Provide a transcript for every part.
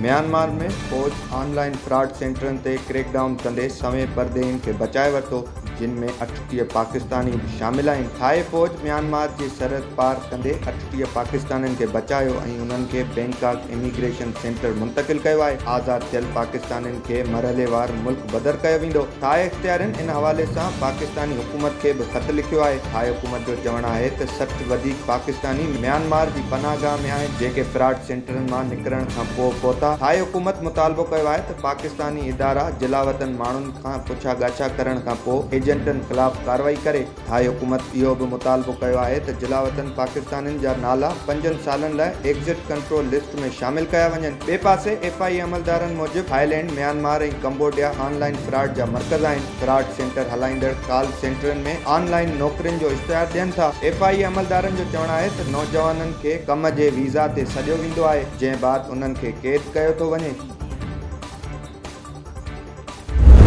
Myanmar ۾ فوج on line fraud سينٽرن تي ڪريڪ ڊائون ڪندي سوين پرڏيهين کي بچائي ورتو، جن ۾ 38 پاڪستاني به شامل آهن. ٿائي فوج ميانمار جي سرحد پار ڪندي 38 پاڪستانين کي بچايو ۽ انهن کي بئنڪاڪ اميگريشن سينٽر منتقل ڪيو آهي. آزاد ٿيل پاڪستانين کي مرحليوار ملڪ بدر ڪيو ويندو. ٿائي اختيارين ان حوالي سان پاڪستاني حڪومت کي به خط لکيو آهي. ٿائي حڪومت جو چوڻ آهي ته 60 وڌيڪ پاڪستاني ميانمار جي پناهگاهه ۾ آهن، جيڪي فراڊ سينٽرن مان نڪرڻ کان پوء پهتا. ٿائي حڪومت مطالبو ڪيو آهي ته پاڪستاني ادارا جلاوطن ماڻهن کان پڇا ڳاڇا ڪرڻ کان پوء ايجنٽن خلاف ڪارروائي ڪري. ٿائي حڪومت اهو به مطالبو ڪيو آهي ته جلاوطن پاڪستانين جا نالا پنجن سالن لاء ايگزٽ ڪنٽرول لسٽ ۾ شامل ڪيا وڃن. ٻئي پاسي ايف I اي عملدارن موجب Thailand, Myanmar ۽ Cambodia online fraud جا مرڪز آهن، فراڊ سينٽر هلائيندڙ ڪال سينٽرن ۾ آن لائن نوڪرين جو اشتهار ڏين ٿا. ايف I اي عملدارن جو چوڻ آهي ته نوجوانن کي ڪم جي ويزا تي سڏيو ويندو آهي، جنهن بعد انهن کي قيد ڪيو ٿو وڃي.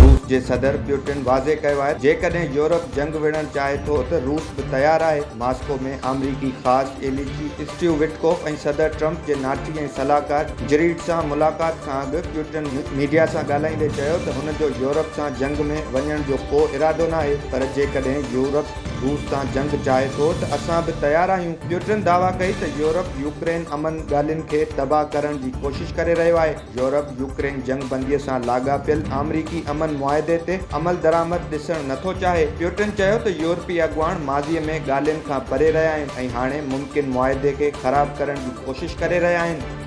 روس جي صدر پيوٽن واضح ڪيو آهي جيڪڏهن يورپ جنگ وڙهڻ چاهي ٿو ته روس به تيار آهي. ماسڪو ۾ آمريڪي خاص ايلچي اسٽيو وٽڪوف ۽ صدر ٽرمپ جي ناٺي ۽ صلاحڪار جريڊ سان ملاقات کان اڳ پيوٽن ميڊيا سان ڳالهائيندي چيو ته هن جو يورپ سان جنگ ۾ وڃڻ جو ڪو ارادو ناهي پر جيڪڏهن يورپ روس سان جنگ چاهي ٿو ته اسان به تيار آهيون. پيوٽن دعويٰ ڪئي ته يورپ يوڪرين امن ڳالهين کي تباهه ڪرڻ جي ڪوشش ڪري رهيو آهي. يورپ يوڪرين جنگ بندي سان لاڳاپيل آمريڪي امن معاهدي تي عملدرآمد ڏسڻ نٿو چاهي. پيوٽن چيو ته يورپي اڳواڻ ماضي ۾ ڳالهين کان پري رهيا آهن ۽ هاڻي ممڪن معاهدي کي خراب ڪرڻ جي ڪوشش ڪري رهيا آهن.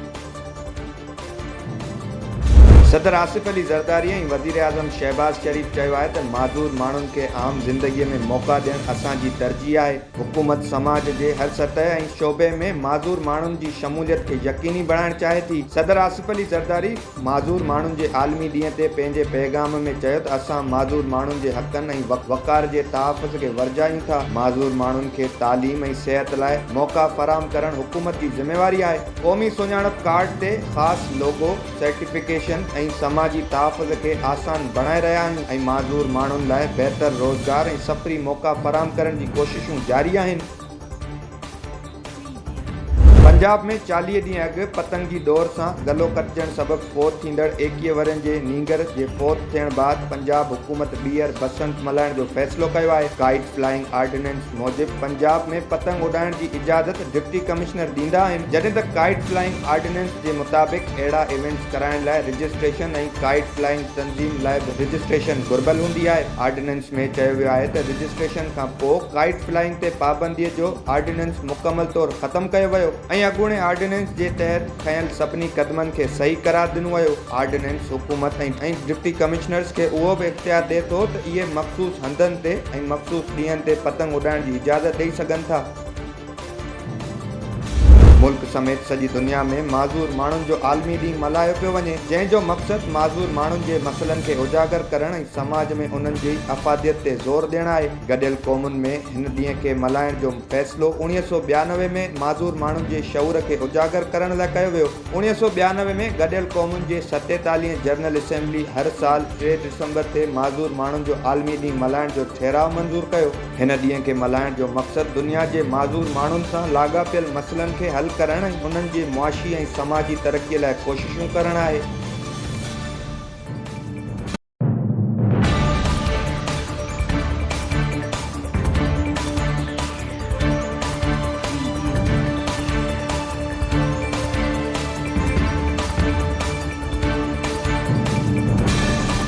صدر آصف علي زرداري ۽ وزيراعظم شهباز شريف چيو آهي ته معذور ماڻهن کي عام زندگي ۾ موقعا ڏيڻ اسان جي ترجيح آهي. حڪومت سماج جي هر سطح ۽ شعبي ۾ معذور ماڻهن جي شموليت کي يقيني بڻائڻ چاهي ٿي. صدر آصف علي زرداري معذور ماڻهن جي عالمي ڏينهن تي پنهنجي پيغام ۾ چيو ته اسان معذور ماڻهن جي حقن ۽ وقار جي تحفظ کي ورجايون ٿا، معذور ماڻهن کي تعليم ۽ صحت لاء موقعا فراهم ڪرڻ حڪومت جي ذميواري آهي. قومي سڃاڻپ ڪارڊ تي خاص لوگو، سرٽيفڪيشن ۽ سماجي تحفظ کي آسان بڻائي رهيا آهيون ۽ معذور ماڻهن لاء بهتر روزگار ۽ سفري موقعا فراهم ڪرڻ جي ڪوششون جاري آهن. پنجاب ۾ 40 ڏينهن اڳ پتنگ جي ڏور سان گلو ڪٽجڻ سبب فوت ٿيندڙ 21 ورهين جي نينگر جي فوت ٿيڻ بعد پنجاب حڪومت ٻيهر بسنت ملهائڻ جو فيصلو ڪيو آهي. ڪائيٽ فلائنگ آرڊيننس موجب پنجاب ۾ پتنگ اڏائڻ جي اجازت ڊپٽي ڪمشنر ڏيندا آهن، جڏهن ته ڪائيٽ فلائنگ آرڊيننس جي مطابق اهڙا ايونٽس ڪرائڻ لاء رجسٽريشن ۽ ڪائيٽ فلائنگ تنظيم لاء به رجسٽريشن گهربل هوندي آهي. آرڊيننس ۾ چيو ويو آهي ته رجسٽريشن کان پوء ڪائيٽ فلائنگ تي پابندي جو آرڊيننس مڪمل طور ختم ڪيو ويو ۽ اڳوڻي آرڊيننس جي تحت کنيل سڀني قدمن کي صحيح قرار ڏنو ويو. آرڊيننس حڪومت ۽ ڊپٽي ڪمشنرز کي اهو به اختيار ڏئي ٿو ته اهي مخصوص هنڌن تي ۽ مخصوص ڏينهن تي پتنگ اڏائڻ جي اجازت ڏئي سگهن ٿا. ملڪ سميت سڄي دنيا ۾ معذور ماڻهن جو عالمي ڏينهن ملهايو پيو وڃي، جنهن جو مقصد معذور ماڻهن جي مسئلن کي اجاگر ڪرڻ ۽ سماج ۾ انهن جي افاديت تي زور ڏيڻ آهي. گڏيل قومن ۾ هن ڏينهن کي ملهائڻ جو فيصلو 1992 ۾ معذور ماڻهن جي شعور کي اجاگر ڪرڻ لاء ڪيو ويو. 1992 ۾ گڏيل قومن جي ستيتاليهين جنرل اسيمبلي هر سال 3 ڊسمبر تي معذور ماڻهن جو عالمي ڏينهن ملهائڻ جو ٺهراء منظور ڪيو. هن ڏينهن کي ملهائڻ جو مقصد دنيا جي معذور ماڻهن سان لاڳاپيل مسئلن کي حل ڪرڻ ۽ انهن جي معاشي ۽ سماجي ترقي لاء ڪوششون ڪرڻ آهي.